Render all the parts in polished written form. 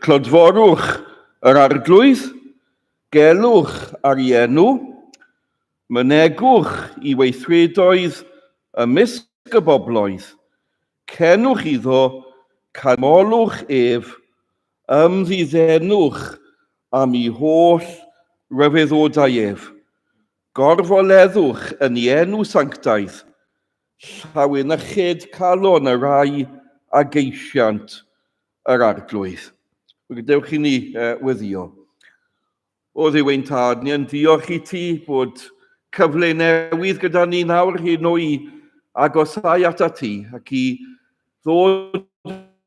Clodforwch yr Arglwydd, gelwch ar ei enw, mynegwch i weithredoedd ymysg y bobloedd, cenwch iddo, canmolwch ef, ymddiddenwch am ei holl ryfeddodau ef. Gorfoleddwch yn ei enw sanctaidd, llawenychyd calon y rhai a geisiant yr Arglwydd. Gadewch i ni weddio. O Dduw ein Tad, ni yn diolch i ti bod cyfle newydd gyda ni nawr hyn o i agosau atat ti ac i ddod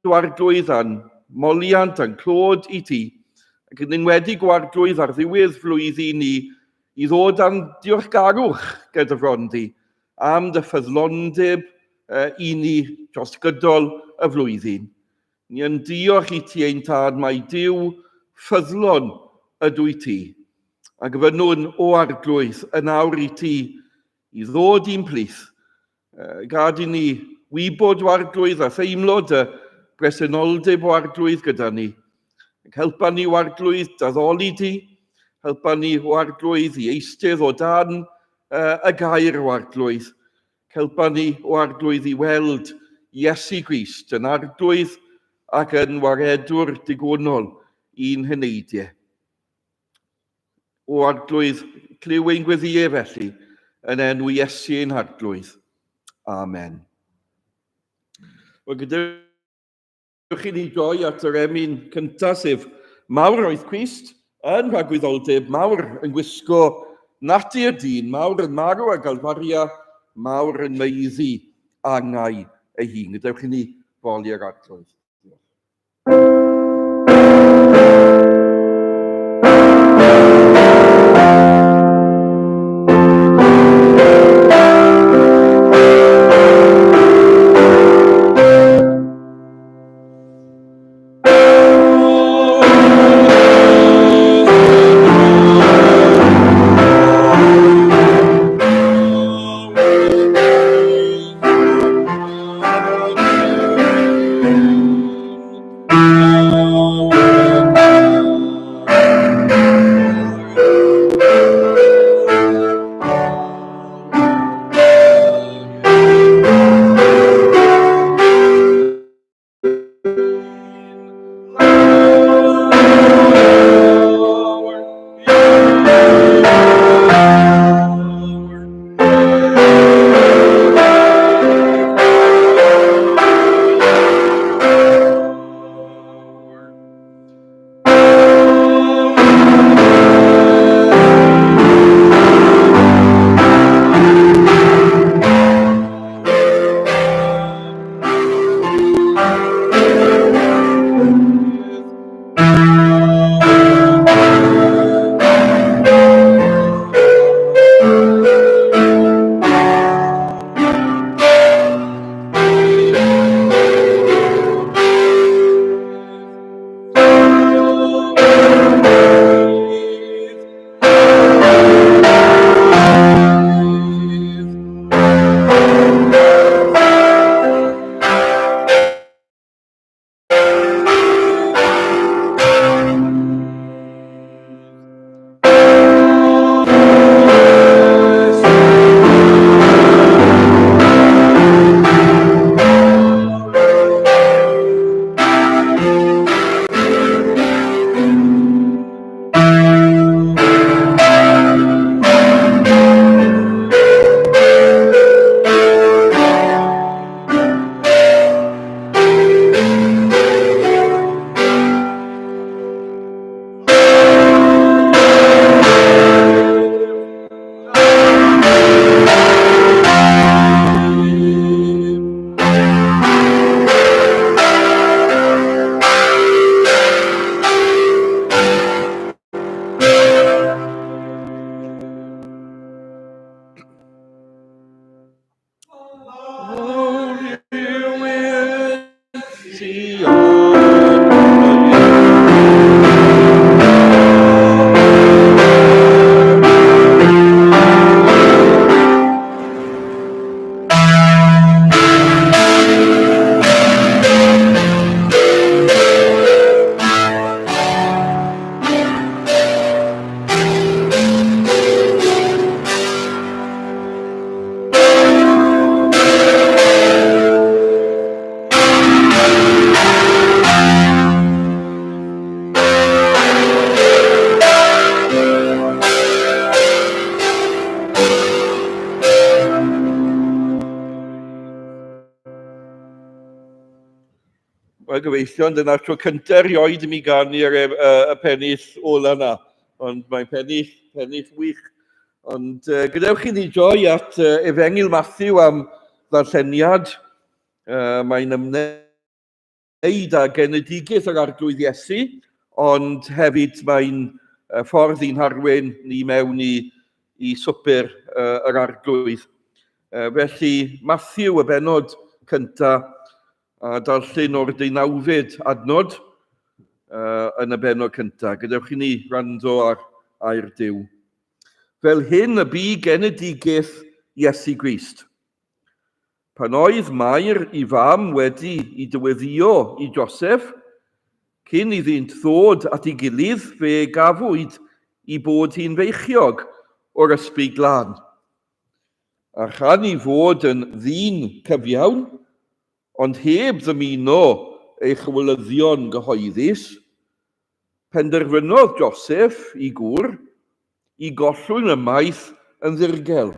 o Arglwydd a'n moliant a'n clod i ti, ac yn enwedig o Arglwydd ar ddiwedd flwyddyn ni i ddod â'n diolchgarwch gyda fron di am dy ffyddlondeb i ni dros gydol y flwyddyn. Ni yn diolch i ti ein tad mai Duw ffyddlon ydw i ti. A gofynnwn o Arglwydd yn awr i ti i ddod i'n plith. Gad i ni wybod o Arglwydd a theimlo dy bresenoldeb o Arglwydd gyda ni. Ac helpa ni o Arglwydd daddoli di, helpa ni o Arglwydd i eistedd o dan y gair o Arglwydd. Helpa ni o Arglwydd i weld Iesu Grist yn Arglwydd ac yn waredwr digonol i'n heneidiau. O Arglwydd, clyw ein gweddïau felly, yn enw Iesu ein Harglwydd. Amen. Wel, gadewch i ni droi at yr emyn cyntaf, sef Mawr oedd Crist, yn rhagwyddoldeb, mawr yn gwisgo natur dyn, mawr yn marw ar Galfaria, mawr yn maeddu angau ei hun. Gadewch i ni foli'r Arglwydd. Wel, gyfeillion, dyna'r tro cyntaf erioed i mi ganu'r y, y pennill ola na. Ond mae'n pennill, pennill wych. Ond gadewch i ni droi at Efengyl Matthew am ddarlleniad. Mae'n ymwneud â genedigaeth yr Arglwydd Iesu, ond hefyd mae'n ffordd i'n harwen ni mewn i, i swper yr Arglwydd. Felly, Matthew, y bennod cyntaf, a darllen o'r deunawfed adnod yn y bennod cyntaf. Gadewch i ni wrando ar air Duw. Fel hyn y bu genedigaeth Iesu Grist. Pan oedd Mair i fam wedi i dyweddio i Joseph, cyn iddynt ddod at ei gilydd fe gafwyd i bod hi'n feichiog o'r Ysbryd Glân. A chan ei fod yn ddyn cyfiawn, ond heb ddymuno ei chywilyddion gyhoeddus, penderfynodd Joseph, i gŵr, i gollwng ymaith yn ddirgel.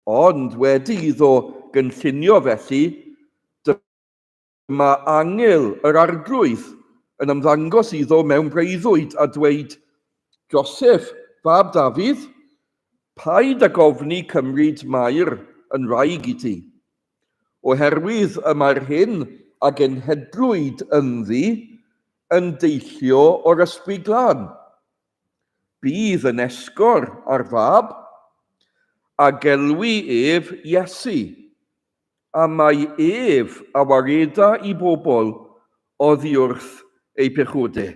Ond wedi iddo gynllunio felly, Dyma angel yr Arglwydd yn ymddangos iddo mewn breuddwyd a dweud, Joseph, fab Dafydd, paid ag ofni cymryd Mair yn wraig i ti, oherwydd y mae'r hyn a genhedlwyd ynddi yn deillio o'r Ysbryd Glân. Bydd yn esgor ar fab, a gelwi ef Iesu. a mai ef a wareda i bobl oddi wrth eu pechode.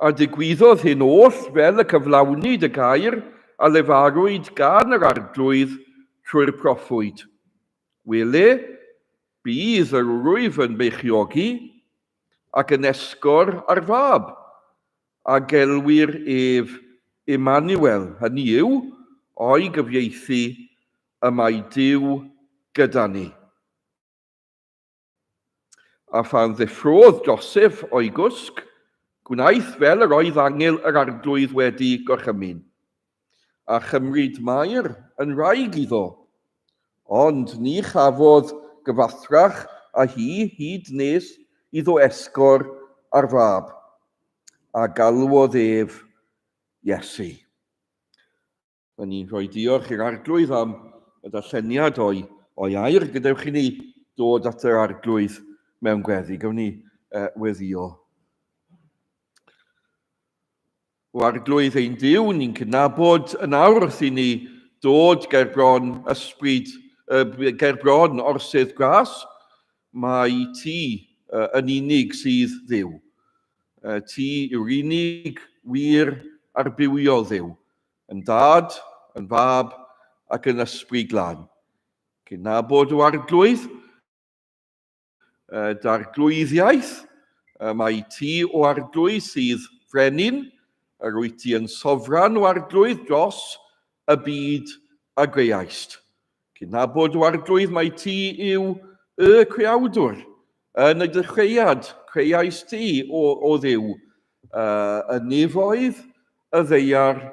A digwyddodd hyn oll fel y cyflawnid y gair a lefarwyd gan yr Arglwydd trwy'r proffwyd. Wele, bydd yr wrwyf yn beichiogi, ac yn esgor ar fab, a gelwir ef Emmanuel, hynny yw, o'i gyfieithu, y mae Duw gyda ni. A phan ddeffrôdd Joseph o'i gwsg, gwnaeth fel yr oedd angel yr Arglwydd wedi gorchymyn, a chymryd Mair yn wraig iddo. Ond ni chafodd gyfathrach â hi hyd nes iddo esgor ar fab, a galwodd ef Iesu. Mae ni'n rhoi diolch i'r Arglwydd am y darlleniad o'i, o'i air. Gadewch i ni dod at yr Arglwydd mewn gweddi. Gawn ni weddio. O Arglwydd ein Duw, ni'n cydnabod yn awr wrth i ni dod ger bron ysbryd, ger bron orsedd gras, mae ti yn unig sydd Dduw. Ti yw'r unig wir a'r bywiol Dduw, yn Dad, yn Fab ac yn Ysbryd Glân. Cydnabod o Arglwydd, darglwyddiaeth, mae ti o Arglwydd sydd frenin, yr wyt ti yn sofran o Arglwydd dros y byd a greaist. Cydnabod o Arglwydd mai ti yw y creawdwr. Yn y dechreuad, creaist ti o, o Dduw, y nefoedd, y ddaear,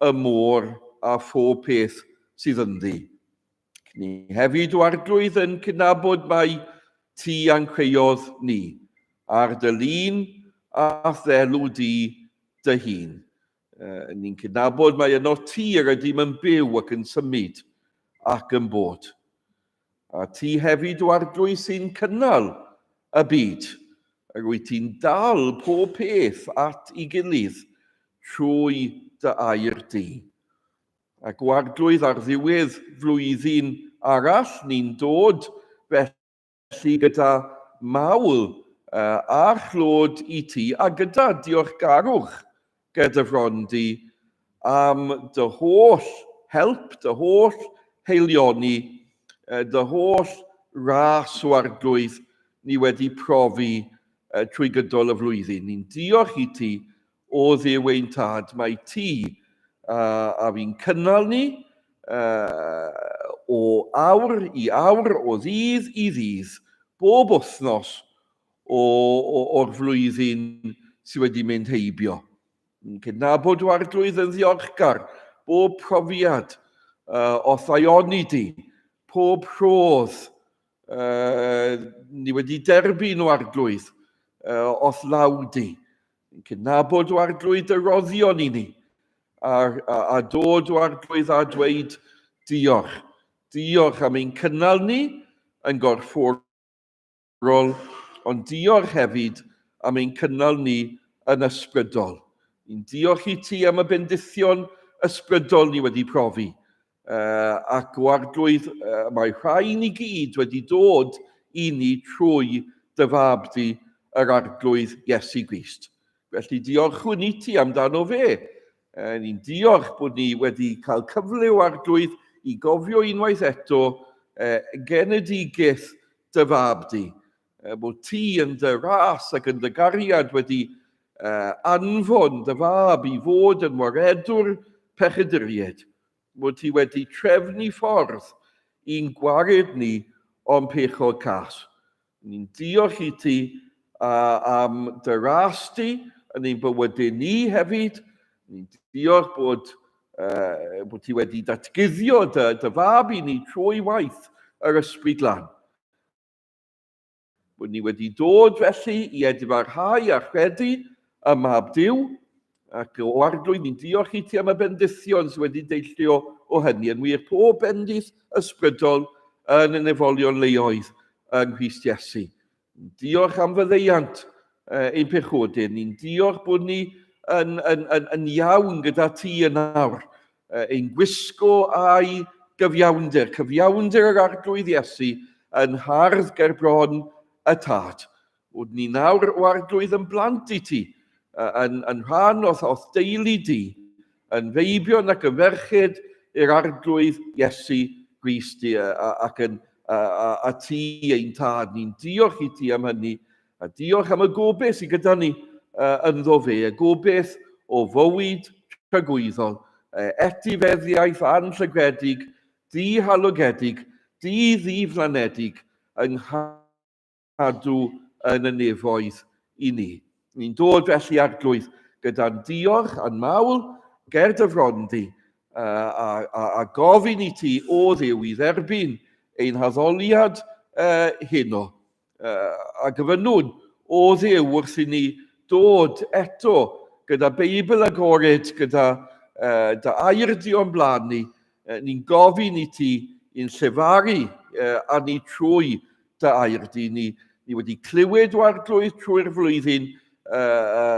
y môr a phob peth sydd ynddi. Ni hefyd o Arglwydd yn cydnabod mai ti a'n creodd ni, ar dy lun a'th ddelw di dy hun. Ni'n cydnabod mai yno ti yr ydym yn byw ac yn symud ac yn bod. A ti hefyd o Arglwydd sy'n cynnal y byd. Yr wyt ti'n dal pob peth at ei gilydd trwy dy air di. Ac o Arglwydd ar ddiwedd flwyddyn arall, ni'n dod felly gyda mawl a chlod i ti, a gyda diolchgarwch ger dy fron di am dy holl help, dy holl haelioni, dy holl ras o Arglwydd ni wedi profi trwy gydol y flwyddyn. Ni'n diolch i ti O Dduw ein Tad, mae ti a fi'n cynnal ni o awr i awr, o ddydd i ddydd, bob wythnos o, o, o'r flwyddyn sydd wedi mynd heibio. Yn cydnabod o Arglwydd yn ddiolchgar, bob profiad uh, o thaioni di, pob rhodd. Ni wedi derbyn o Arglwydd o'th law di. Ni'n cydnabod o Arglwydd dy roddion i ni, a, a, a dod o Arglwydd a dweud diolch. Diolch am ein cynnal ni yn gorfforol, ond diolch hefyd am ein cynnal ni yn ysbrydol. Ni'n diolch i ti am y bendithion ysbrydol ni wedi profi. Ac o Arglwydd, mae rhain i gyd wedi dod i ni trwy dy fab di, yr Arglwydd Iesu Grist. Felly diolchwn i ti amdano fe. Ni'n diolch bod ni wedi cael cyfle o Arglwydd i gofio unwaith eto genedigaeth dy fab di. Bod ti yn dy ras ac yn dy gariad wedi anfon dy fab i fod yn waredwr pechaduriaid. Bod ti wedi trefnu ffordd i'n gwared ni o'n pechod cas. Ni'n diolch i ti am dy ras di yn ein bywydau ni hefyd. Ni'n diolch bod, uh, bod ti wedi datguddio dy, dy fab i ni trwy waith yr Ysbryd Glân. Bod ni wedi dod felly i edifarhau a chredu ym Mab Duw, ac o Arglwydd ni'n diolch i ti am y bendithion sydd wedi deillio o hynny, yn wir pob bendith ysbrydol yn y nefolion leoedd yng Nghrist Iesu. Diolch am faddeuant ein pechodyn. Ni'n diolch bod ni yn, yn, yn, yn iawn gyda ti yn awr. Ein gwisgo a'i gyfiawnder, cyfiawnder yr Arglwydd Iesu yn hardd ger bron y Tad. Bod ni nawr o Arglwydd yn blant i ti, yn, yn rhan o'th, o'th deulu di, yn feibion ac yn ferched i'r Arglwydd Iesu Grist ac yn a, a, a ti ein tad. Ni'n diolch i ti am hynny A diolch am y gobeith sydd gyda ni ynddo fe, y gobeith o fywyd tragwyddol, etifeddiaeth anllygredig, dihalogedig, di-ddiflanedig, yng nghadw yn y nefoedd i ni. Ni'n dod felly, Arglwydd, gyda'n diolch a'n mawl ger dy fron di, a, a, a gofyn i ti, o Dduw, i dderbyn ein haddoliad uh, heno. A gofynnwn, o Dduw, wrth i ni dod eto gyda Beibl agored, gyda uh, dy air di o'n blaen ni, uh, ni'n gofyn i ti i'n llefaru uh, a ni trwy dy air di. Ni, ni wedi clywed o Arglwydd trwy'r flwyddyn uh,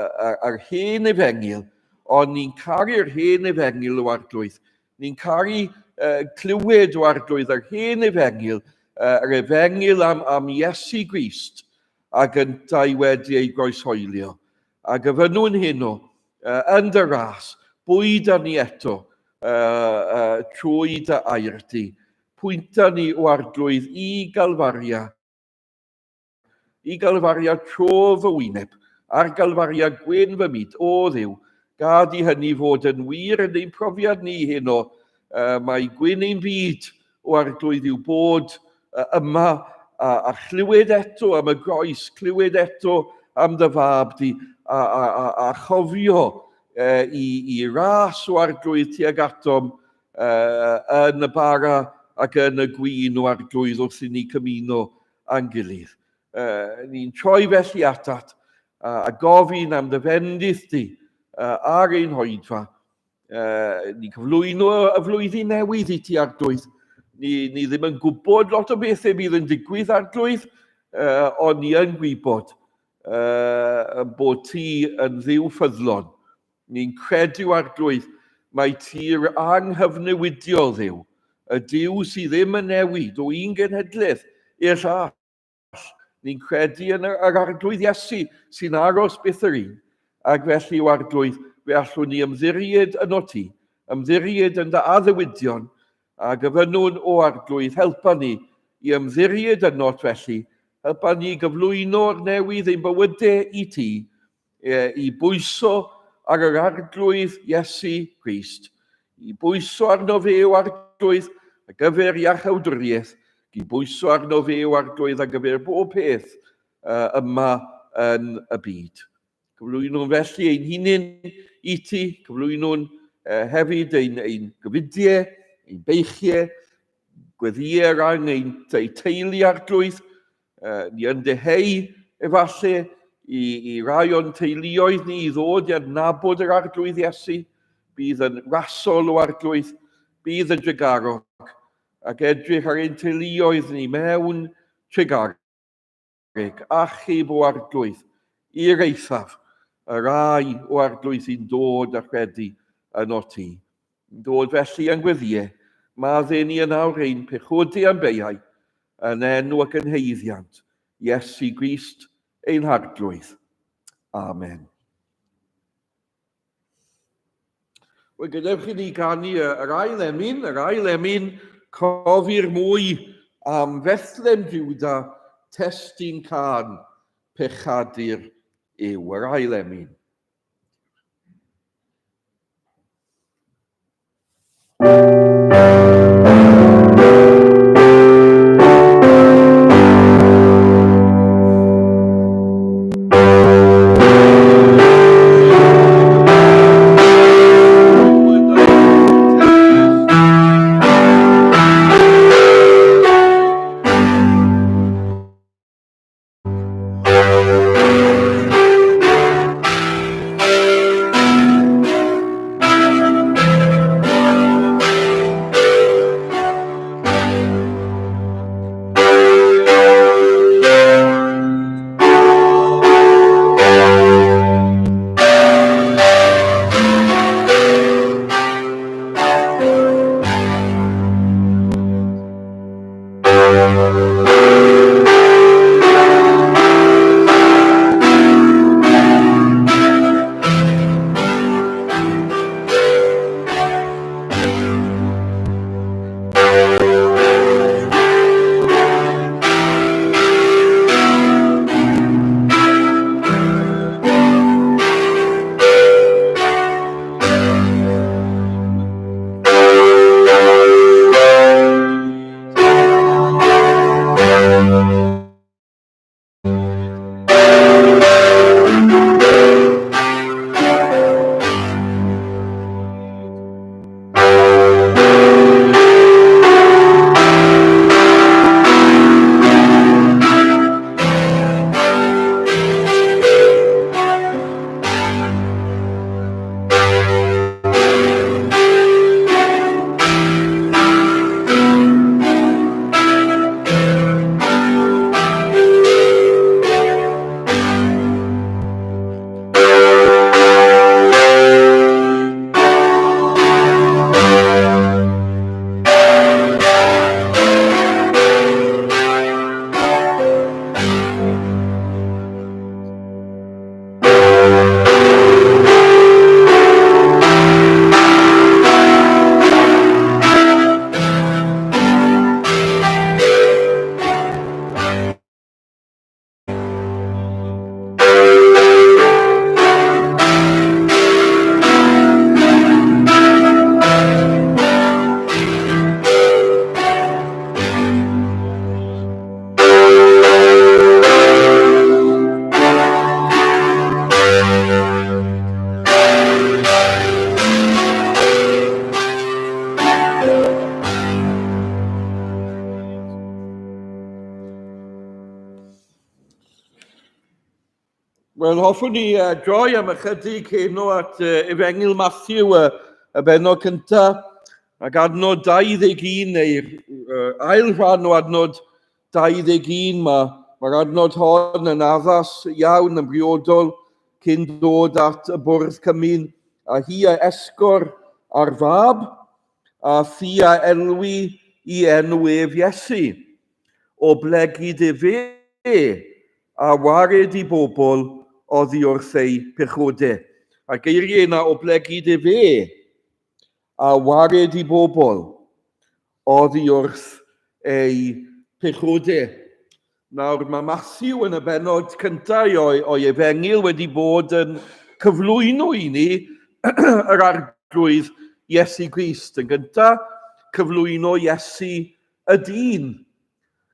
uh, ar hen efengyl, ond ni'n caru'r hen efengyl o Arglwydd. Ni'n caru uh, clywed o Arglwydd yr hen efengyl, uh, yr efengyl am, am Iesu Grist, ac yntau wedi ei groeshoelio. A gyfynnwn heno, uh, yn dy ras, bwyd â ni eto uh, uh, trwy dy air di. Pwynta ni o Arglwydd i Galfaria, i galfaria tro fy wyneb, a'r galfaria gwyn fy myd, o Dduw, gad i hynny fod yn wir yn ein profiad ni heno, uh, mae gwyn ein byd o Arglwydd yw bod uh, yma a, a chlywed eto am y groes, clywed eto am dy fab di, a, a, a, a chofio uh, i, i ras o Arglwydd tuag atom uh, yn y bara ac yn y gwin o Arglwydd wrth i ni cymuno â'n gilydd. Uh, ni'n troi felly atat a, a gofyn am dy fendith di uh, ar ein hoedfa. Uh, ni'n cyflwyno y flwyddyn newydd i ti, Arglwydd. Ni, ni ddim yn gwybod lot o bethau bydd yn digwydd, Arglwydd, uh, ond ni yn gwybod uh, bod ti yn Dduw ffyddlon. Ni'n credu, Arglwydd, mai ti'r anghyfnewidiol Dduw, y Duw sydd ddim yn newid o un genhedlaeth i'r llall. Ni'n credu yn yr Arglwydd Iesu sy'n aros byth yr un, ac felly, o Arglwydd, fe allwn ni ymddiried yno ti, ymddiried yn dy addewidion, a gofynnwn, o Arglwydd, helpa ni i ymddiried ynot felly, helpa ni gyflwyno'r newydd ein bywydau i ti, i bwyso ar yr Arglwydd Iesu Grist, i bwyso arno fe o Arglwydd ar gyfer iachawdwriaeth, i bwyso arno fe o Arglwydd ar gyfer bob peth uh, yma yn y byd. Cyflwynwn felly ein hunain i ti, cyflwynwn uh, hefyd ein, ein gyfudiau, ein beichiau, Gweddïau rhan ein eu teulu arglwydd, ni yn deheu efallai i, i rai o'n teuluoedd ni i ddod i adnabod yr arglwydd Iesu, bydd yn rasol o arglwydd, bydd yn drugarog, ac edrych ar ein teuluoedd ni mewn trugarog. Achub o arglwydd i'r eithaf, y rai o arglwydd sy'n dod a chredu yno ti. Dod felly yn gweddïau, madde ni yn awr ein pechodau a'n beiau, yn enw ac yn haeddiant Iesu Grist ein Harglwydd. Amen. Wel, gadewch i ni ganu yr ail emyn, yr ail emyn, cofir mwy am Fethlem Juda, testun cân pechadur yw, yr ail emyn. Wel, hoffwn ni uh, droi am ychydig heno at uh, Efengyl Matthew, uh, y bennod cyntaf, ac adnod 21, neu'r uh, ail rhan o adnod 21, mae, mae'r adnod hon yn addas iawn, yn briodol, cyn dod at y bwrdd cymun, a hi a esgor ar fab, a thi a elwi i enw ef Iesu, o blegid efe a wared i bobl oddi wrth eu pechodau. A geiriau yna o blegid efe a wared i bobl oddi wrth eu pechodau. Nawr, mae Matthew yn y bennod cyntaf o'i, o'i efengyl wedi bod yn cyflwyno i ni yr arglwydd Iesu Grist. Yn gyntaf, cyflwyno Iesu y dyn.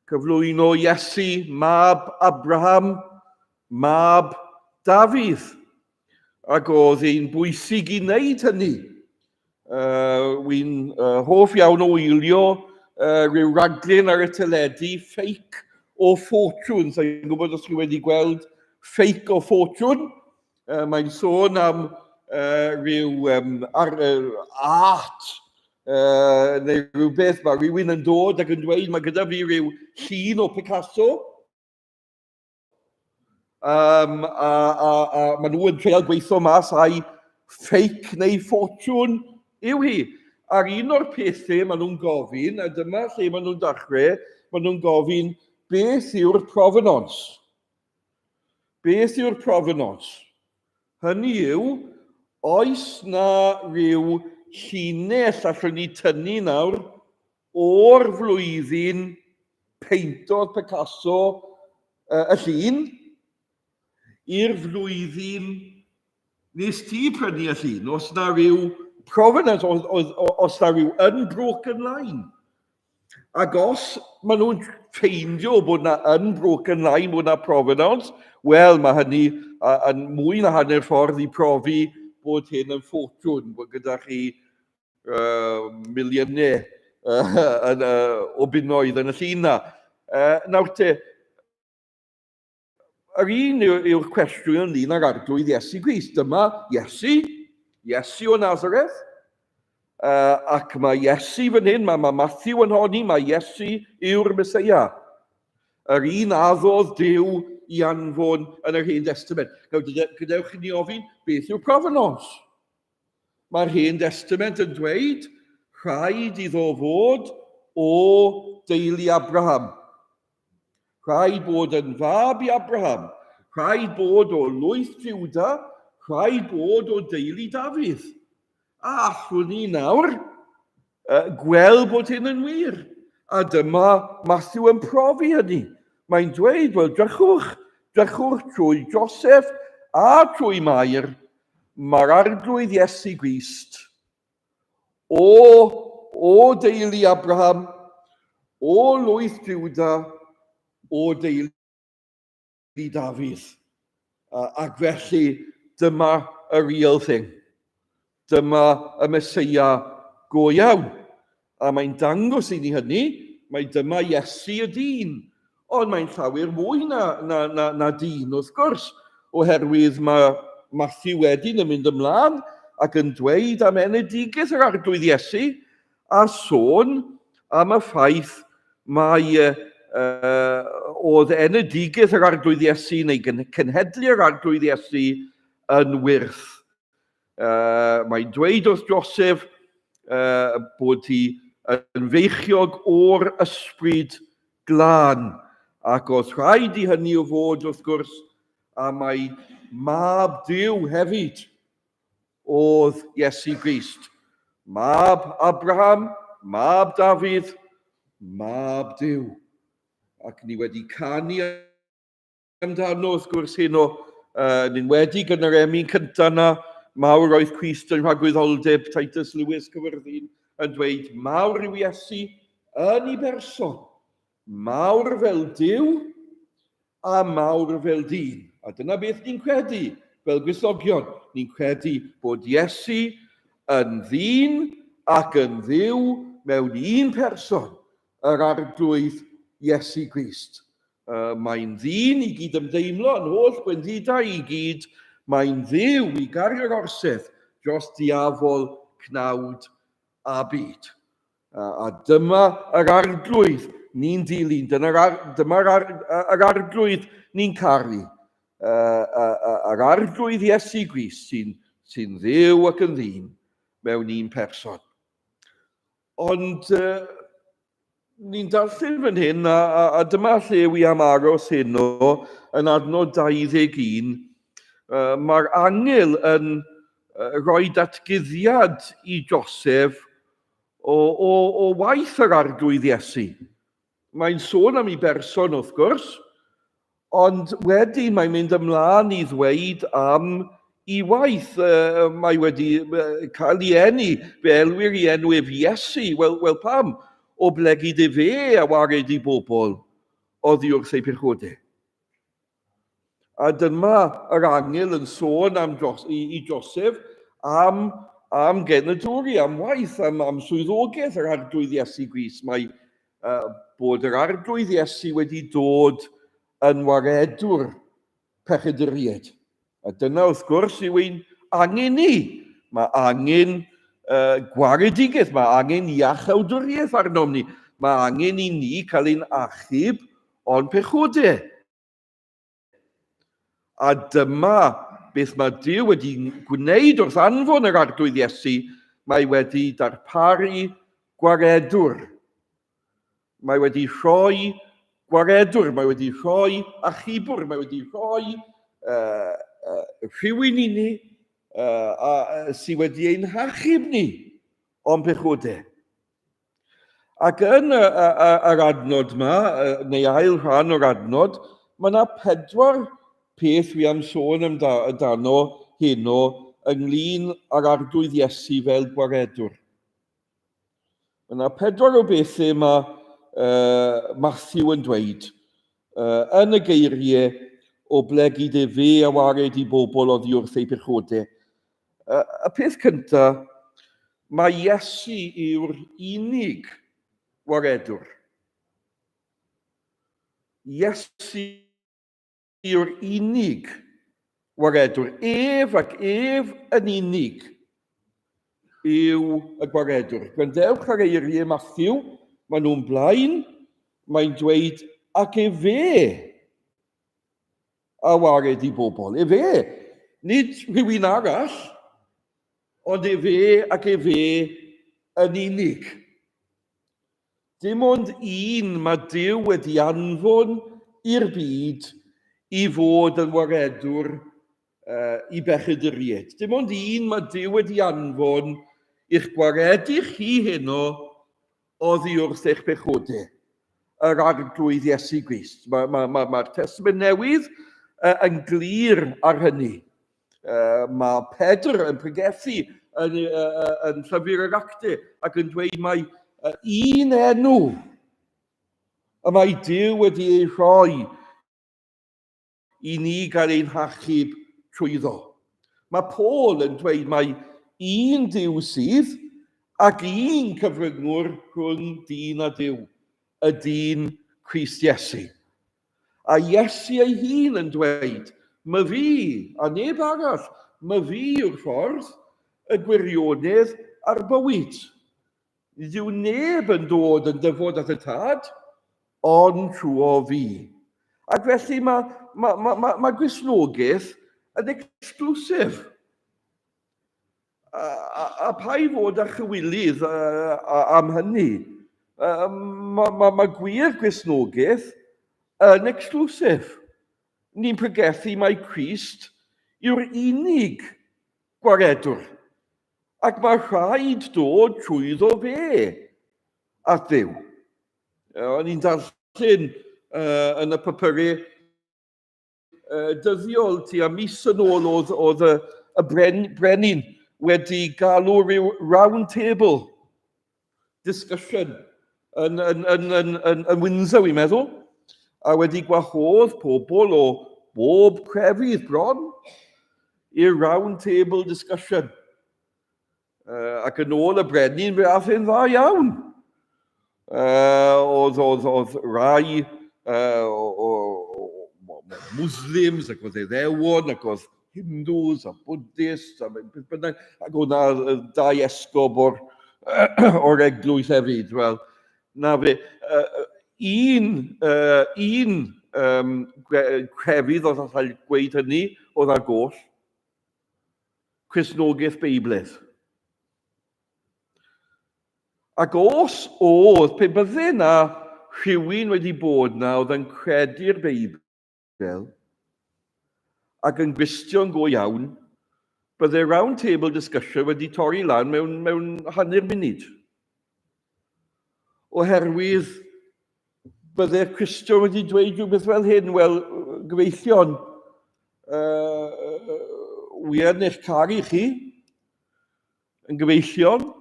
Cyflwyno Iesu, mab Abraham, mab Dafydd. Ac oedd hi'n bwysig i wneud hynny. Uh, Wy'n uh, hoff iawn o wylio rhyw raglen ar y teledu, Fake or Fortune. Sa'n gwybod os chi wedi gweld Fake or Fortune. Mae'n sôn am rhyw art neu rhywbeth. Mae rhywun yn dod ac yn dweud, mae gyda fi rhyw llun o Picasso. A maen nhw yn treial gweithio mas ai fake neu ffortiwn yw hi. A'r un o'r pethau maen nhw'n gofyn, a dyma lle maen nhw'n dechrau, maen nhw'n gofyn beth yw'r provenance? Beth yw'r provenance? Hynny yw, oes na ryw llinell allwn ni tynnu nawr o'r flwyddyn peintodd Picasso y llun i'r flwyddyn nes ti prynu y llun, os na ryw provenance, os, os, os na ryw unbroken line. Ac os maen nhw'n ffeindio bod na unbroken line, bod na provenance, wel, mae hynny yn mwy na hanner ffordd i profi bod hyn yn ffortiwn, bod gyda chi miliynau o bunnoedd yn y llun na. Nawr te, yr un yw'r cwestiwn ynglyn â'r arglwydd Iesu Grist. Dyma Iesu, Iesu o Nazareth, ac mae Iesu fan hyn, mae Matthew yn honni, mae Iesu yw'r Meseia. Yr un addodd Duw i anfon yn yr Hen Testament. Nawr, gadewch i ni ofyn, beth yw'r provenance? Mae'r Hen Destament yn dweud rhaid iddo fod o deulu Abraham. Rhaid bod yn fab i Abraham. Rhaid bod o lwyth Juda. Rhaid bod o deulu Dafydd. A allwn ni nawr gweld bod hyn yn wir? A dyma Matthew yn profi hynny. Mae'n dweud, wel, drychwch, drychwch trwy Joseph a trwy Mair, Mae'r Arglwydd Iesu Grist o, o deulu Abraham, o lwyth Juda, o deulu Dafydd. Ac felly dyma y real thing. Dyma y Meseia go iawn. A mae'n dangos i ni hynny, mai dyma Iesu y dyn. Ond mae'n llawer mwy na, na, na, na dyn, wrth gwrs, oherwydd mae Matthew wedyn yn mynd ymlaen ac yn dweud am enedigaeth yr Arglwydd Iesu a sôn am y ffaith mai oedd enedigaeth yr Arglwydd Iesu neu cenhedlu yr Arglwydd Iesu yn wyrth. Mae'n dweud wrth Joseph bod hi yn feichiog o'r ysbryd glân, ac oedd rhaid i hynny o fod, wrth gwrs, a mae mab Duw hefyd oedd Iesu Grist. Mab Abraham, mab Dafydd, mab Duw. Ac ni wedi canu amdano, wrth gwrs, heno, yn enwedig yn yr emyn cyntaf yna, mawr oedd Crist yn rhagwyddoldeb, Titus Lewis Cyfyrddin, yn dweud, mawr yw Iesu yn ei berson, mawr fel Duw a mawr fel dyn. A dyna beth ni'n credu fel Gristnogion. Ni'n credu bod Iesu yn ddyn ac yn Dduw mewn un person, yr Arglwydd Iesu Grist. Mae'n ddyn i gyd ymdeimlo yn holl gwendidau i gyd. Mae'n dduw i gario'r orsedd dros diafol, cnawd a byd. A dyma yr arglwydd ni'n dilyn. Dyna'r, dyma'r ar, yr arglwydd ni'n caru. Yr arglwydd Iesu Grist sy'n sy dduw ac yn ddyn mewn un person. Ond ni'n darllen fan hyn, a dyma lle wi am aros heno, yn adnod 21, mae'r angel yn rhoi datguddiad i Joseph o waith yr Arglwydd Iesu. Mae'n sôn am ei berson, wrth gwrs, ond wedyn mae'n mynd ymlaen i ddweud am ei waith. Mae wedi cael ei eni, fe elwir ei enw ef Iesu. Wel, pam? Oblegid efe a wared i bobl oddi wrth eu pechodau. A dyma yr angel yn sôn am Jos, i Joseph am genedwri, am waith, am swyddogaeth yr Arglwydd Iesu Grist. Mae bod yr Arglwydd Iesu wedi dod yn waredwr pechaduriaid. A dyna wrth gwrs yw ein angen ni. Mae angen gwaredigaeth, mae angen iachawdwriaeth arnom ni. Mae angen i ni cael ein achub o'n pechodau. A dyma beth mae Duw wedi gwneud wrth anfon yr Arglwydd Iesu, mae wedi darparu gwaredwr. Mae wedi rhoi gwaredwr, mae wedi rhoi achubwr, mae wedi rhoi rhywun i ni sydd wedi ein hachub ni o'n pechodau. Ac yn y, y, y, yr adnod yma, neu ail rhan o'r adnod, mae yna pedwar peth fi am sôn amdano heno ynglyn â'r Arglwydd Iesu fel gwaredwr. Mae yna pedwar o bethau mae Matthew yn dweud yn y geiriau o blegid efe a wared i bobl oddi wrth eu pechodau. Y peth cyntaf, mae Iesu yw'r unig waredwr. Iesu yw'r unig waredwr. Ef ac ef yn unig yw y gwaredwr. Gwrandewch ar eiriau Matthew, maen nhw'n blaen, mae'n dweud, ac efe a wared i bobl. Efe, nid rhywun arall, ond efe ac efe yn unig. Dim ond un mae Duw wedi anfon i'r byd i fod yn waredwr i bechaduriaid. Dim ond un mae Duw wedi anfon i'ch gwaredu chi heno oddi wrth eich pechodau, yr Arglwydd Iesu Grist. Mae'r mae, mae, mae Testament Newydd yn glir ar hynny. Mae Pedr yn pregethu yn, yn llyfr yr Actau ac yn dweud mai un enw y mae Duw wedi ei rhoi i ni gael ein hachub trwyddo. Mae Paul yn dweud mai un Duw sydd ac un cyfryngwr rhwng dyn a Duw, y dyn Crist Iesu. A Iesu ei hun yn dweud, my fi, a neb arall, my fi yw'r ffordd, y gwirionedd a'r bywyd. Nid yw neb yn dod yn dyfod at y Tad, ond trwy fi. Ac felly mae, mae, mae, mae, mae Gristnogaeth yn exclusive. A, a, a pa i fod â chywilydd am hynny? Mae ma, ma gwir Gristnogaeth yn exclusive. Ni'n pregethu mai Crist yw'r unig gwaredwr. Ac mae rhaid dod trwyddo fe at Dduw. O'n i'n darllen uh, yn y papurau uh, dyddiol tua mis yn ôl oedd, oedd y, y bren, brenin wedi galw rhyw round table discussion yn, yn, yn, yn, yn, yn Windsor, wi'n meddwl, a wedi gwahodd pobl o bob crefydd bron i'r round table discussion. Uh, ac yn ôl y brenin, fe ath e'n dda iawn. Uh, oedd, oedd, oedd rai uh, o, o, o, Muslims, ac oedd Iddewon, ac oedd Hindus a Buddhists a beth bynnag, ac oedd na dau esgob o'r, or eglwys hefyd. Wel, na fe, un, un um, crefydd oedd allai gweud hynny oedd ar goll, Cristnogaeth Beiblaidd. Ac os oedd, pe bydde na rhywun wedi bod na oedd yn credu'r Beibl, Beibl, ac yn Gristion go iawn, bydde round table discussion wedi torri lan mewn, mewn hanner munud. Oherwydd bydde'r Cristion wedi dweud rhywbeth fel hyn, wel, gyfeillion, wi yn eich caru chi, yn gyfeillion,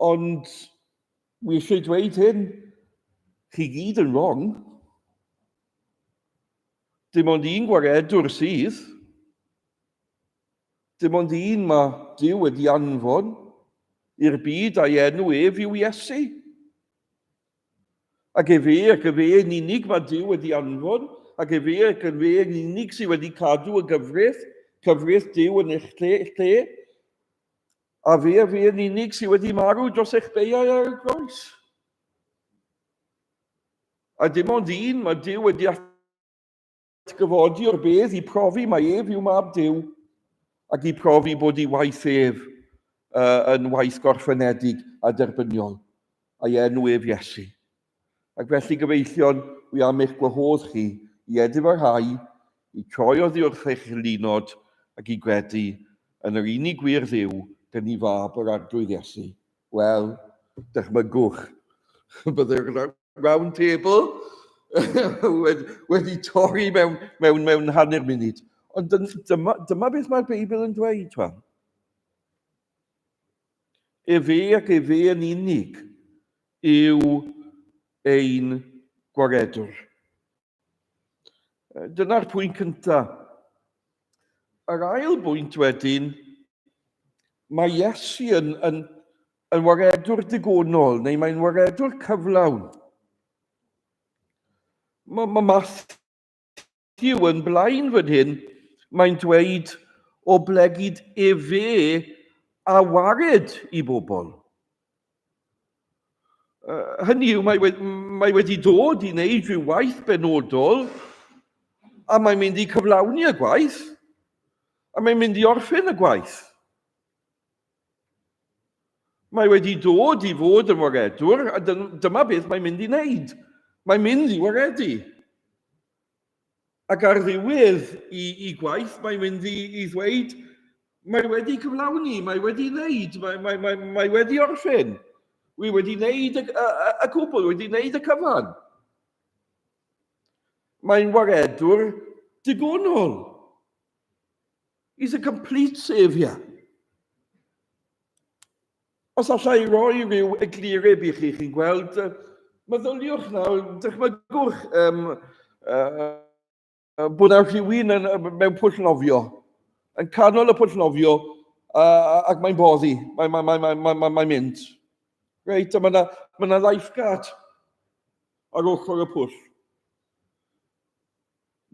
ond Wi eisiau dweud hyn, chi gyd yn wrong. Dim ond un gwaredwr sydd. Dim ond un mae Duw wedi anfon i'r byd a'i enw ef yw Iesu. Ac efe, ac efe yn unig mae Duw wedi anfon, ac efe, ac efe yn unig sydd wedi cadw y gyfraith, cyfraith Duw yn eich lle, lle. A fe a fe yn unig sydd wedi marw dros eich beiau ar y groes. A dim ond un mae Duw wedi atgyfodi o'r bedd i profi mai ef yw mab Duw ac i profi bod ei waith ef uh, yn waith gorffenedig a derbyniol, a'i enw ef Iesu. Ac felly, gyfeillion, wi am eich gwahodd chi i edifarhau, i troi oddi wrth eich linod ac i gredu yn yr unig gwir Dduw gan i fab yr Arglwydd Iesu. Wel, dychmygwch, byddai'r round table wedi, wedi torri mewn, mewn, mewn hanner munud. Ond dyma, dyma beth mae'r Beibl yn dweud, twan. Efe ac efe yn unig yw ein gwaredwr. Dyna'r pwynt cyntaf. Yr ail bwynt wedyn, mae Iesu yn, yn, yn waredwr digonol, neu mae'n waredwr cyflawn. Mae, mae Matthew yn blaen fan hyn, mae'n dweud o blegid efe a wared i bobl. Hynny yw, mae, mae wedi dod i wneud rhyw waith benodol, a mae'n mynd i cyflawni y gwaith, a mae'n mynd i orffen y gwaith. Mae wedi dod i fod yn waredwr, a dyma beth mae'n mynd i wneud. Mae'n mynd i waredu. Ac ar ddiwedd i, i gwaith, mae'n mynd i, i ddweud, mae wedi cyflawni, mae wedi wneud, mae, mae, mae, mae wedi orffen. Wi wedi wneud y, y, y, y cwbl, wedi wneud y cyfan. Mae'n waredwr digonol. He's a complete saviour. Os alla i roi rhyw eglureb i chi, chi'n gweld, meddyliwch nawr, dychmygwch um, uh, bod yna rhywun yn, mewn pwll nofio, yn canol y pwll nofio, uh, ac mae'n boddi, mae'n mae, mae, mae, mae, mae, mae mynd. Reit, a mae yna ma na lifeguard ar ochr y pwll.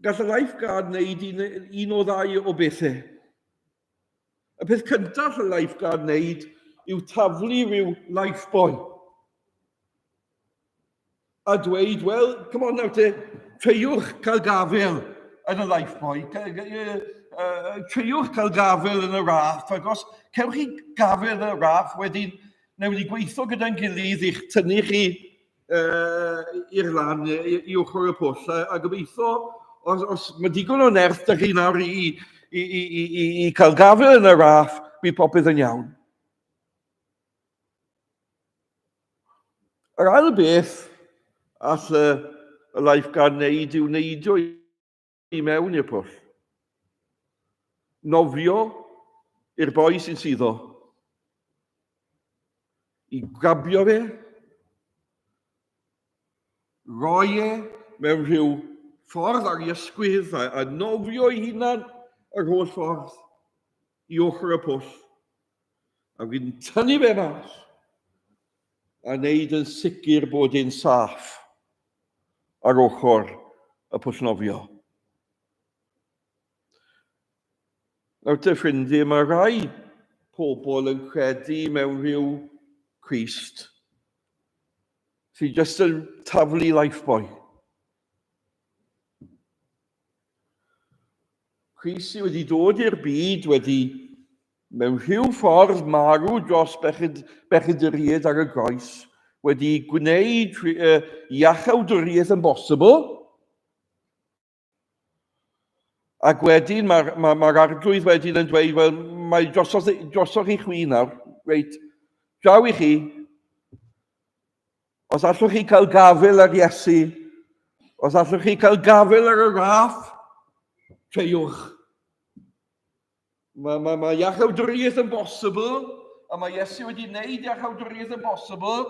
Gall y lifeguard wneud un, un o ddau o bethau. Y peth cyntaf y lifeguard wneud yw taflu rhyw lifebuoy a dweud, wel, come on nawr te, treiwch cael gafel yn y lifebuoy, treiwch cael gafel yn y raff, ac os cewch chi gafel yn y raff, wedyn, newn ni gweithio gyda'n gilydd i'ch tynnu chi uh, i'r lan, i, i ochr y pwll, a, a gobeithio, os, os mae digon o nerth da chi nawr i, i, i, i, i, i cael gafel yn y raff, bydd popeth yn iawn. Yr ail beth all y, y lifeguard wneud yw neidio i mewn i'r pwll. Nofio i'r boi sy'n suddo. I grabio fe, roi e mewn rhyw ffordd ar ei ysgwydd a, a nofio ei hunan yr holl ffordd i ochr y pwll. A wedyn tynnu fe mas a wneud yn sicr bod e'n saff ar ochr y pwll nofio. Nawr te ffrindiau, mae rhai pobl yn credu mewn rhyw Crist sy'n just yn taflu lifebuoy. Crist sydd wedi dod i'r byd wedi mewn rhyw ffordd marw dros bechyd, bechaduriaeth ar y groes, wedi gwneud uh, iachawdwriaeth yn bosibl, Ac wedyn mae'r mae, mae arglwydd wedyn yn dweud, wel, mae drosodd, drosodd i chwi nawr, reit, draw i chi. Os allwch chi cael gafel ar Iesu, os allwch chi cael gafel ar y raff, treiwch. Mae, mae, mae iachawdwriaeth yn bosibl, a mae Iesu wedi wneud iachawdwriaeth yn bosibl,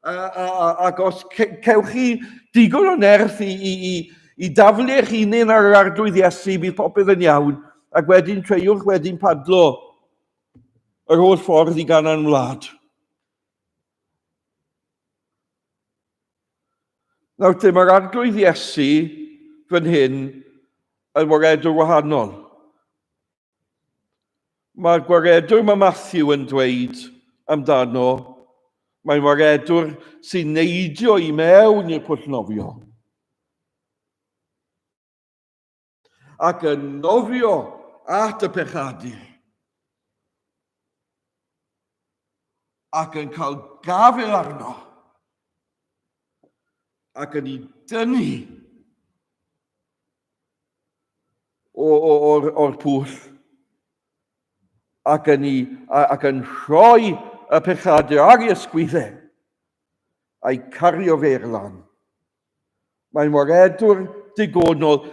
a, a, a, ac os cewch chi digon o nerth i, i, i, i daflu eich hunain ar yr arglwydd Iesu, bydd popeth yn iawn, ac wedyn treiwch wedyn padlo yr holl ffordd i ganan wlad. Nawr te, mae'r arglwydd Iesu fan hyn yn waredwr wahanol. Mae'r gwaredwr mae Matthew yn dweud amdano, mae'n waredwr sy'n neidio i mewn i'r pwll nofio. Ac yn nofio at y pechadur. Ac yn cael gafael arno. Ac yn ei dynnu o'r, or pwll. Ac yn, ei, ac yn rhoi y pechadur ar ei ysgwyddau a'i cario fe i'r lan. Mae'n waredwr digonol.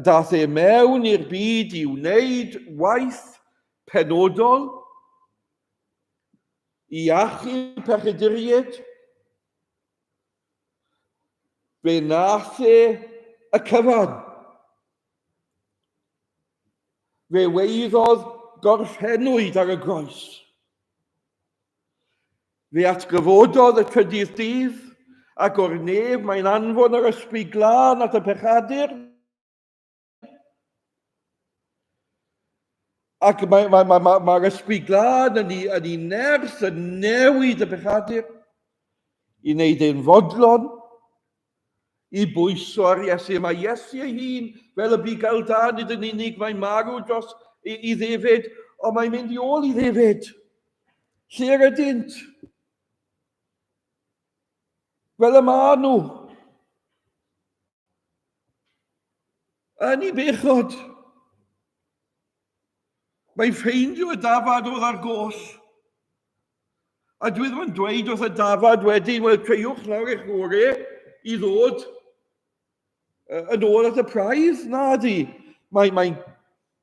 Dath e mewn i'r byd i wneud waith penodol, i achub pechaduriaid. Fe nath e y cyfan. Fe weiddodd gorffennwyd ar y groes. Fe atgyfododd y trydydd dydd, ac o'r nef mae'n anfon yr ysbryd glân at y pechadur. Ac mae'r mae, mae, mae, mae ysbryd glân yn ei, yn ei nerth yn newid y pechadur i wneud e'n fodlon, i bwyso ar Iesu. Mae Iesu ei hun, fel y bugail da, nid yn unig mae'n marw dros i, i ddefyd, ond mae'n mynd i ôl i ddefyd. Lle yr ydynt? Fel y maen nhw. Yn ei bechod. Mae'n ffeindio y dafad oedd ar goll. A dwi ddim yn dweud wrth y dafad wedyn, wel, treiwch nawr eich gore i ddod yn ôl at y praidd. Na di. Mae'n mae,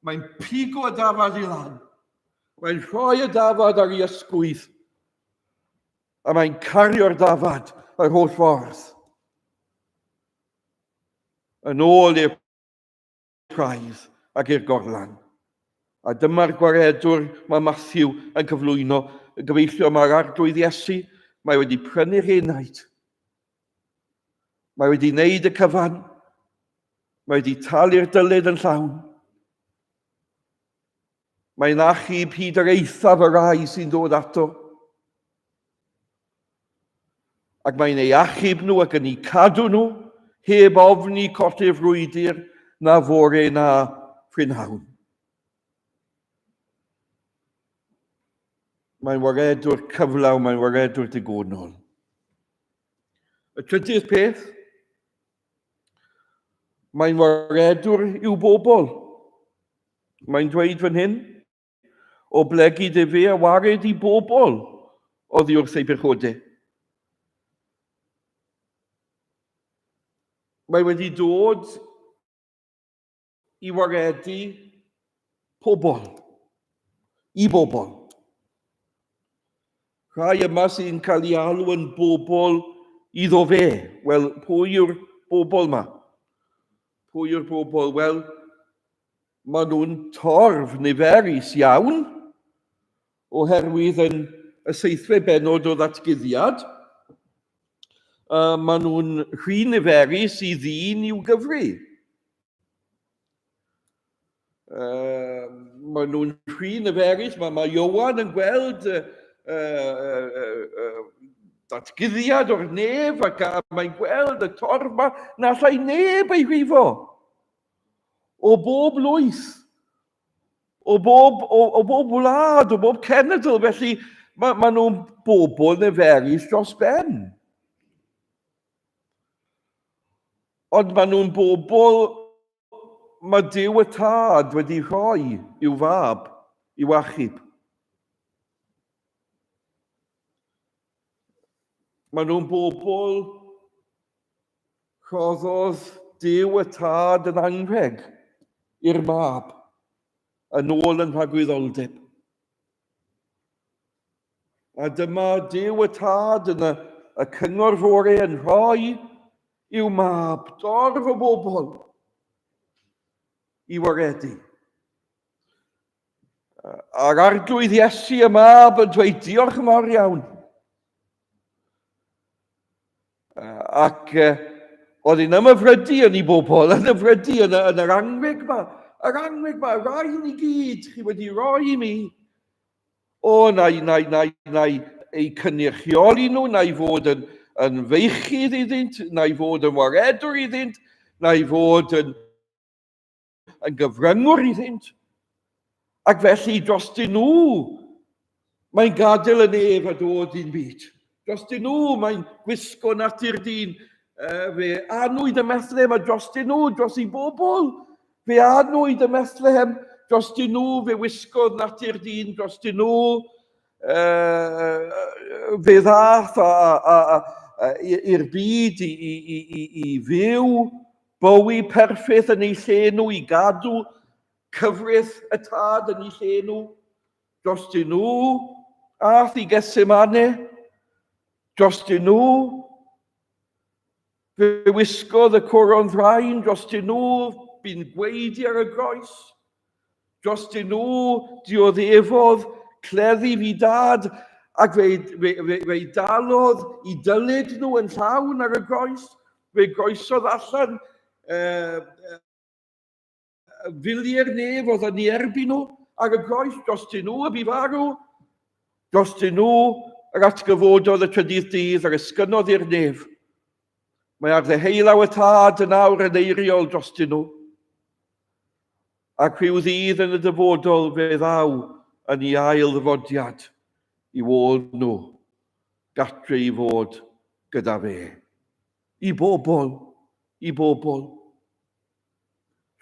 mae pigo y dafad i lan. Mae'n rhoi y dafad ar ei ysgwydd. A mae'n cario'r dafad yr holl ffordd. Yn ôl i'r praidd ac i'r gorlan. A dyma'r gwaredwr mae Matthew yn cyflwyno, gyfeillio mae'r arglwydd Iesu, mae wedi prynu'r enaid. Mae wedi wneud y cyfan. Mae wedi talu'r dyled yn llawn. Mae'n achub hyd yr eithaf y rai sy'n dod ato. Ac mae'n ei achub nhw ac yn eu cadw nhw, heb ofni colli'r frwydr na fore na phrynhawn. Mae'n waredwr cyflawn, mae'n waredwr digonol. Y trydydd peth, mae'n waredwr i'w bobl. Mae'n dweud fan hyn, o blegid efe a wared i bobl oddi wrth ei bechodau. Mae wedi dod i waredu pobl, i bobl. Rhai yma sy'n cael ei alw yn bobl iddo fe. Wel, pwy yw'r bobl yma? Pwy yw'r bobl? Wel, Maen nhw'n torf niferus iawn, oherwydd yn y seithfed bennod o ddatguddiad, uh, maen nhw'n rhy niferus i ddyn i'w gyfri. Uh, maen nhw'n rhy niferus, mae, mae Iowan yn gweld uh, uh, uh, datguddiad o'r nef ac mae'n gweld y torf yma na allai neb ei rhifo. O bob lwyth, o bob, o, o bob wlad, o bob cenedl, felly mae, ma nhw'n bobl niferus dros ben. Ond maen nhw'n bobl mae Duw y Tad wedi rhoi i'w fab, i'w achub. Maen nhw'n bobl Rhoddodd Duw y Tad yn anrheg i'r Mab yn ôl yn rhagwyddoldeb. A dyma Duw y Tad yn y, y cyngor fore yn rhoi i'w mab dorf o bobl i waredu. A'r arglwydd Iesu y mab yn dweud diolch yn fawr iawn. Ac oedd hi'n ymhyfrydu yn ei bobl, yn hyfrydu yn, yn yr anrheg yma. Yr anrheg yma, y rhain i gyd chi wedi rhoi i mi. O, na i, na i, na i, na i eu cynrychioli nhw, na i fod yn, yn feichudd iddynt, na i fod yn waredwr iddynt, na i fod yn, yn gyfryngwr iddynt. Ac felly drostyn nhw, mae'n gadael y nef a dod i'n byd. Drostyn nhw, mae'n gwisgo natur dyn. Fe anwyd ym Methlehem a drostyn nhw, dros i bobl. Fe anwyd ym Methlehem, drostyn nhw, fe wisgodd natur dyn drostyn nhw. Fe ddath i'r byd i, i, i, i, i fyw bywyd perffaith yn eu lle nhw, i gadw cyfraith y tad yn eu lle nhw. Drostyn nhw, ath i Gethsemane, drostyn nhw, fe wisgodd y coron ddrain, drostyn nhw, bu'n gweidi ar y groes, drostyn nhw, dioddefodd cleddu fi dad, ac fe, fe, fe, fe dalodd i dylid nhw yn llawn ar y groes, fe groesodd allan filiau'r nef oedd yn ei erbyn nhw ar y groes, drostyn nhw y bu farw, drostyn nhw yr atgyfododd y trydydd dydd yr esgynodd i'r nef. Mae ar ddeheullaw y tad yn awr yn eiriol drostyn nhw. Ac rhyw ddydd yn y dyfodol fe ddaw yn ei ail ddyfodiad i ôl nhw, gatre i fod gyda fe. I bobl, i bobl.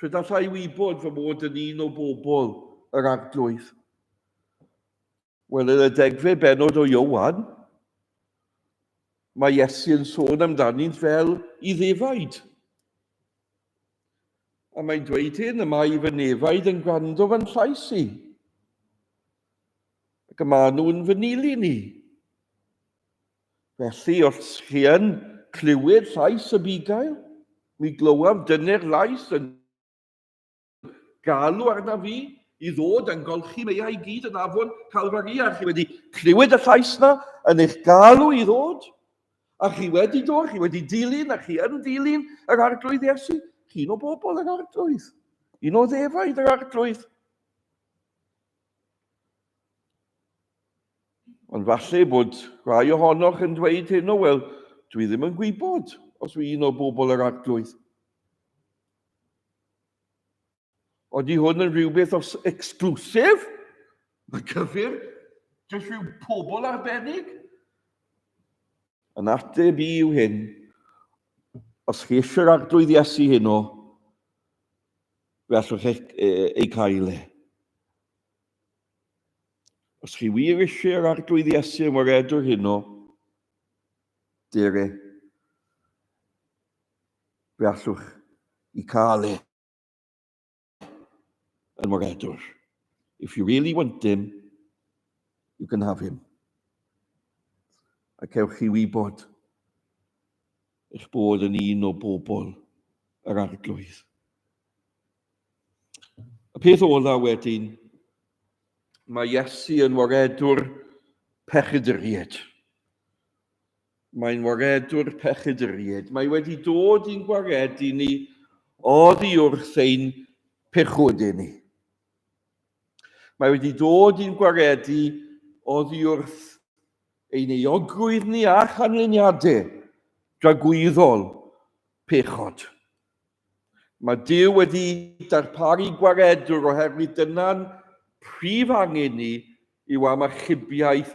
Sut alla i wybod fy mod yn un o bobl yr Arglwydd? Wel, yn y degfed bennod o Iowan, mae Iesu yn sôn amdanynt fel i ddefaid. A mae'n dweud hyn, y mae fy nefaid yn gwrando fy llais i. Ac y maen nhw'n fy nilyn i. Felly, os chi yn clywed llais y bugail, mi glywaf dyner lais yn galw arna fi i ddod yn golchi meiau i gyd yn afon Calfari, a chi wedi clywed y llais na yn eich galw i ddod, a chi wedi dod, chi wedi dilyn, a chi yn dilyn yr Arglwydd Iesu, chi'n o bobl yr Arglwydd, un o ddefaid yr Arglwydd. Ond falle bod rhai ohonoch yn dweud hyn o, wel, dwi ddim yn gwybod os dwi un o bobl yr arglwydd. Oeddi hwn yn rhywbeth os exclusive? Mae cyfur jyst rhyw pobl arbennig? Yn ateb i yw hyn, os chi eisiau'r arglwydd Iesu heno, fe allwch ei, ei cael e. Os chi wir eisiau yr Arglwydd Iesu yn waredwr heno, dere. Fe allwch i cael e yn waredwr. If you really want him, you can have him. A cewch chi wybod eich bod yn un o bobl yr Arglwydd. Y peth ola wedyn, mae Iesu yn waredwr pechaduriaid. Mae'n waredwr pechaduriaid. Mae wedi dod i'n gwaredu ni oddi wrth ein pechodau ni. Mae wedi dod i'n gwaredu oddi wrth ein euogrwydd ni a chanlyniadau dragwyddol pechod. Mae Duw wedi darparu gwaredwr oherwydd dyna'n prif angen ni yw am achubiaeth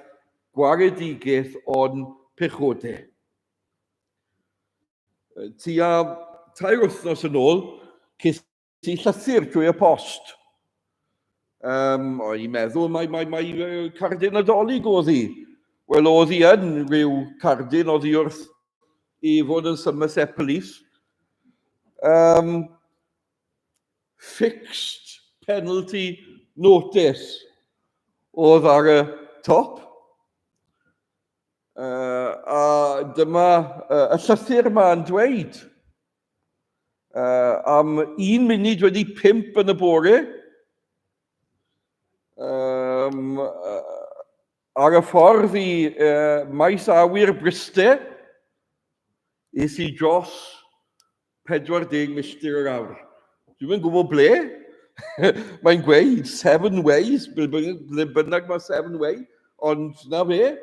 gwaredigaeth o'n pechodau. Tua tair wythnos yn ôl, ces i llythyr trwy y post. Um, o'n i'n meddwl mai, mai, mai cardyn Nadolig oedd hi. Wel, oedd hi yn rhyw cardyn oedd hi wrth i fod yn Somerset Police. Um, fixed penalty notice oedd ar y top. Uh, a dyma uh, y llythyr yma yn dweud uh, am 5:01 yn y bore, um, ar y ffordd i uh, maes awyr Bryste, es i dros 40 milltir yr awr. Dwi'm yn gwybod ble. Mae'n gweud seven ways, ble bynnag mae seven way, ond na fe.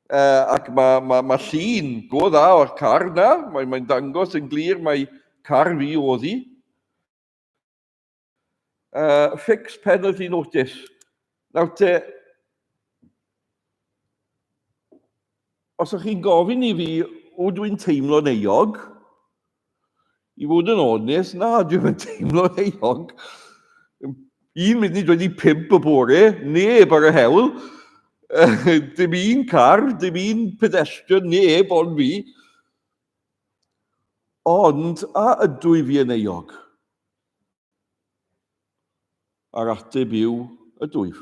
Uh, ac mae ma, ma llun go dda o'r car na, mae'n mae dangos yn glir mae car fi oedd hi. Uh, fix penalty notice. Nawr te, os ydych chi'n gofyn i fi, o dwi'n teimlo'n euog? I fod yn onest, na, dwi'n yn teimlo'n euog. Un munud wedi pump y bore, neb ar y hewl, dim un car, dim un pedestrian, neb ond fi. Ond a ydw i fi yn euog? A'r ateb yw, ydwyf.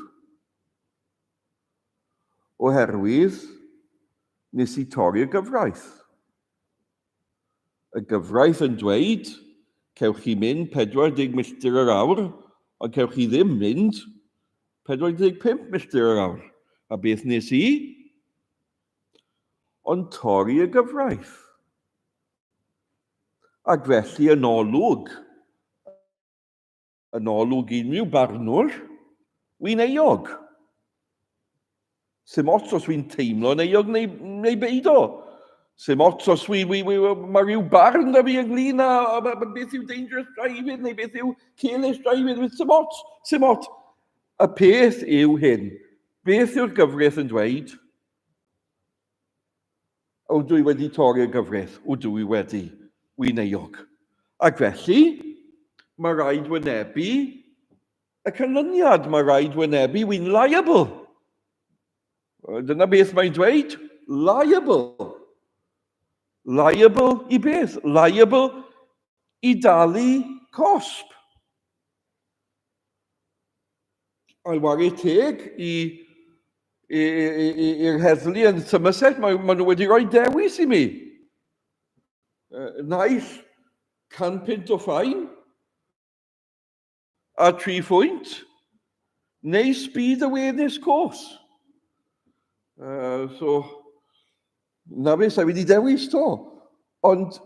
Oherwydd nes i torri'r gyfraith. Y gyfraith yn dweud, cewch chi mynd 40 milltir yr awr, ond cewch chi ddim mynd 45 milltir yr awr. A beth nes i? Ond torri y gyfraith. Ac felly yn olwg, yn olwg unrhyw barnwr, wy'n euog. Sim ots os wy'n teimlo'n euog neu, neu beido. Sim ots os wi, wi, wi, mae rhyw barn da fi ynglyn â, a, a, beth yw dangerous driving neu beth yw careless driving. Sim ots, sim ots. Y peth yw hyn. Beth yw'r gyfraith yn dweud? O, dwi wedi torri'r gyfraith. O, dwi wedi. Wy'n euog. Ac felly, mae rhaid wynebu y canlyniad. Mae rhaid wynebu, wy'n liable. Dyna beth mae'n dweud. Liable. Liable i beth? Liable i dalu cosb. A'i wari teg i i'r heddlu yn Somerset, mae, maen nhw wedi rhoi dewis i mi. Naill 100 punt o ffain a 3 phwynt, neu speed awareness course. Uh, so, na fe, sa'i wedi dewis to. Ond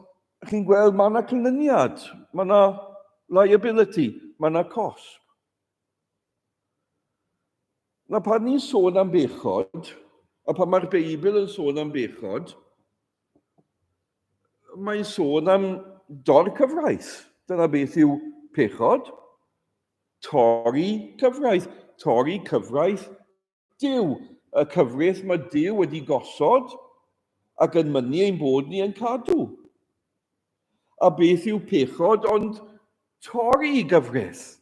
chi'n gweld, mae yna canlyniad, mae yna liability, mae yna cosb. Na pan ni'n sôn am bechod, a pan mae'r Beibl yn sôn am bechod, mae'n sôn am dor cyfraith. Dyna beth yw pechod. Torri cyfraith. Torri cyfraith Duw. Y cyfraith mae Duw wedi gosod ac yn mynnu ein bod ni yn cadw. A beth yw pechod ond torri gyfraith?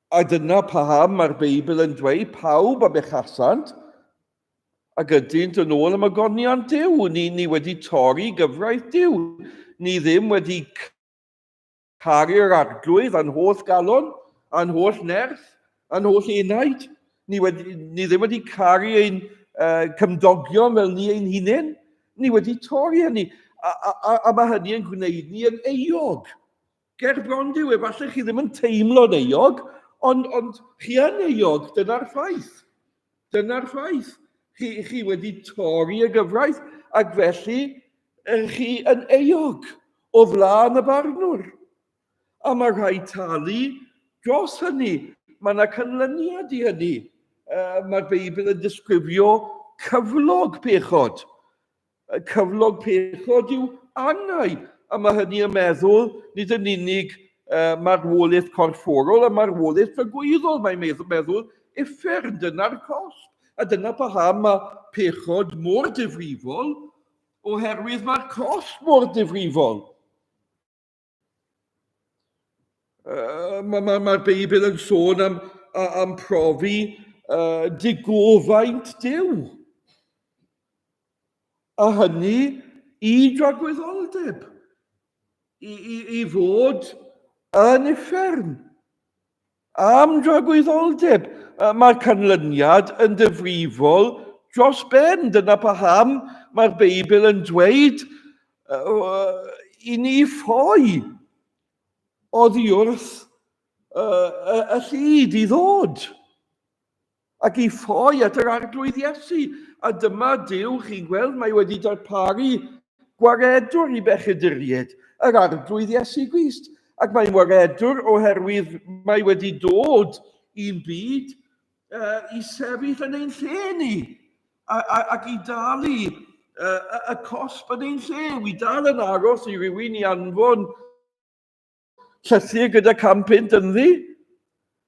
A dyna paham mae'r Beibl yn dweud pawb a bechasant ac ydynt yn ôl am ogoniant Duw. Ni, ni wedi torri gyfraith Duw. Ni ddim wedi Caru'r Arglwydd â'n holl galon, a'n holl nerth, a'n holl enaid. Ni, wedi, ni ddim wedi caru ein uh, cymdogion fel ni ein hunain. Ni wedi torri hynny. A, a, a, a mae hynny yn gwneud ni yn euog. Ger bron Duw, efallai chi ddim yn teimlo'n euog, ond, ond chi yn euog, dyna'r ffaith. Dyna'r ffaith. Chi, chi wedi torri y gyfraith, ac felly chi yn euog o flaen y barnwr. A mae rhaid talu dros hynny. Mae yna canlyniad i hynny. Uh, Mae'r Beibl yn disgrifio cyflog pechod. Y cyflog pechod yw angau, a mae hynny yn meddwl nid yn unig uh, marwolaeth corfforol a marwolaeth tragwyddol, mae'n meddwl, meddwl uffern, dyna'r cosb. A dyna paham mae pechod mor difrifol, oherwydd mae'r cosb mor difrifol. Uh, Mae'r ma, ma Beibl yn sôn am, am profi uh, digofaint Duw. A hynny i dragwyddoldeb, i, i, i fod yn uffern. Am dragwyddoldeb. Mae'r canlyniad yn ddifrifol dros ben. Dyna paham mae'r Beibl yn dweud i ni ffoi oddi wrth y llid i ddod ac i ffoi at yr Arglwydd Iesu. A dyma Duw, chi'n gweld, mae wedi darparu Gwaredwr i bechaduriaid, yr Arglwydd Iesu Grist. Ac mae'n waredwr oherwydd mae wedi dod i'n byd i sefyll yn ein lle ni a, a, ac i dalu y cosb yn ein lle. Wi dal yn aros i rywun i anfon llythyr gyda 100 punt ynddi.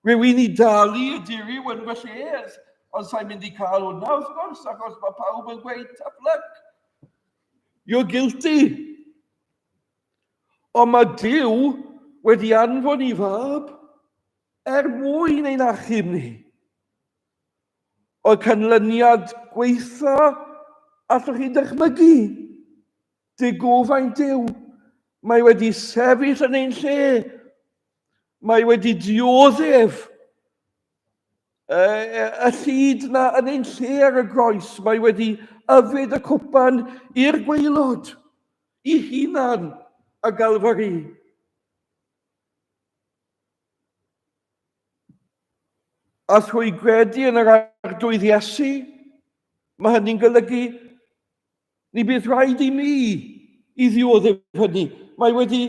Rhywun i dalu y diriw yn fy lle, ond sa'n mynd i cael hwnna wrth gwrs, achos mae pawb yn gweud tough luck. You're guilty. Ond mae Duw wedi anfon i fab er mwyn ein achub ni. O'r canlyniad gweitha allwch chi dychmygu. Digofaint Duw. Mae wedi sefyll yn ein lle. Mae wedi dioddef y llid na yn ein lle ar y groes. Mae wedi yfed y cwpan i'r gwaelod, i hunan y Galfari. A thrwy gredu yn yr Arglwydd Iesu, mae hynny'n golygu ni bydd rhaid i mi i ddioddef hynny. Mae wedi,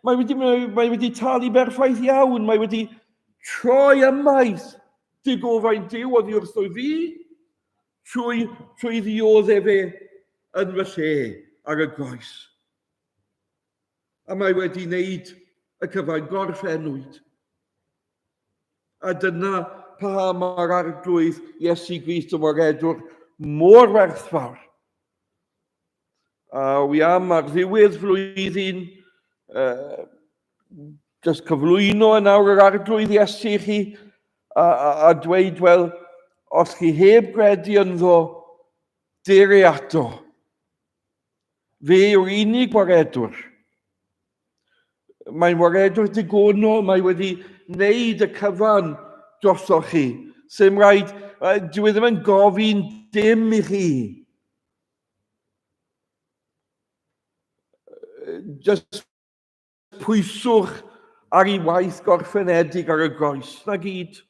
mae wedi, mae wedi talu berffaith iawn, mae wedi troi ymaith digofaint Duw oddi wrtho fi trwy, trwy ddioddef e yn fy lle ar y groes. A mae wedi wneud y cyfan gorffennwyd. A dyna paham mae'r Arglwydd Iesu Grist yn waredwr mor werthfawr. A wi am ar ddiwedd flwyddyn uh, just cyflwyno yn awr yr Arglwydd Iesu i chi a, a, a dweud, wel, os chi heb gredu ynddo, dere ato. Fe yw'r unig waredwr. Mae'n waredwr digonol, mae wedi wneud y cyfan drosoch chi. Sym rhaid, dwi e ddim yn gofyn dim i chi. Just pwyswch ar ei waith gorffenedig ar y groes, na gyd.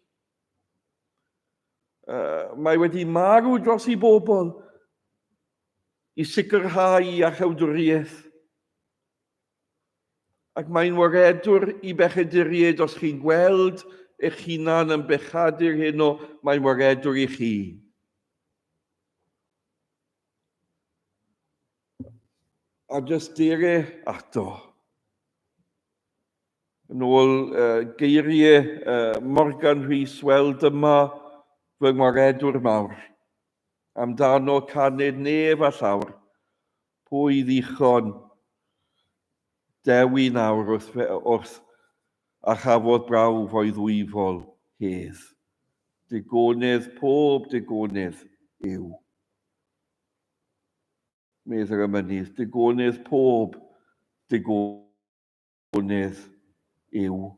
Mae wedi marw dros ei bobl i sicrhau iachawdwriaeth. Ac mae'n waredwr i bechaduriaid os chi'n gweld eich hunan yn bechadur heno, mae'n waredwr i chi. A jyst dere ato. Yn ôl uh, geiriau uh, Morgan Rhys, wel dyma fy ngwaredwr mawr. Amdano caned nef a llawr, pwy ddichon dewi nawr wrth, wrth a chafodd brawf o'i ddwyfol hedd. Digonedd pob digonedd yw. Medd yr emynydd, digonedd pob digonedd. Gwynedd yw.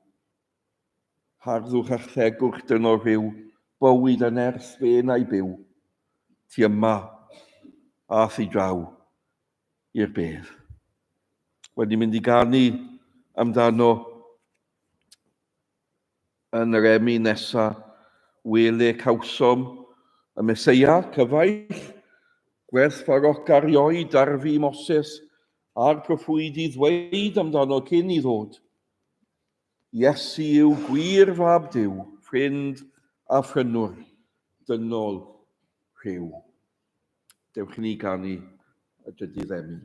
Harddwch a thegwch dynol rhyw, bywyd a nerth fe na'i byw. Ti yma, a thi draw i'r bedd. Wedi mynd i ganu amdano yn yr emyn nesa, wele cawsom y Meseia, cyfaill, gwerthfawroga rioed darfu Moses a'r proffwydi ddweud amdano cyn i ddod. Iesu yw gwir fab Duw, ffrind a phrynwr dynol rhyw. Dewch i ni ganu y drydydd emyn.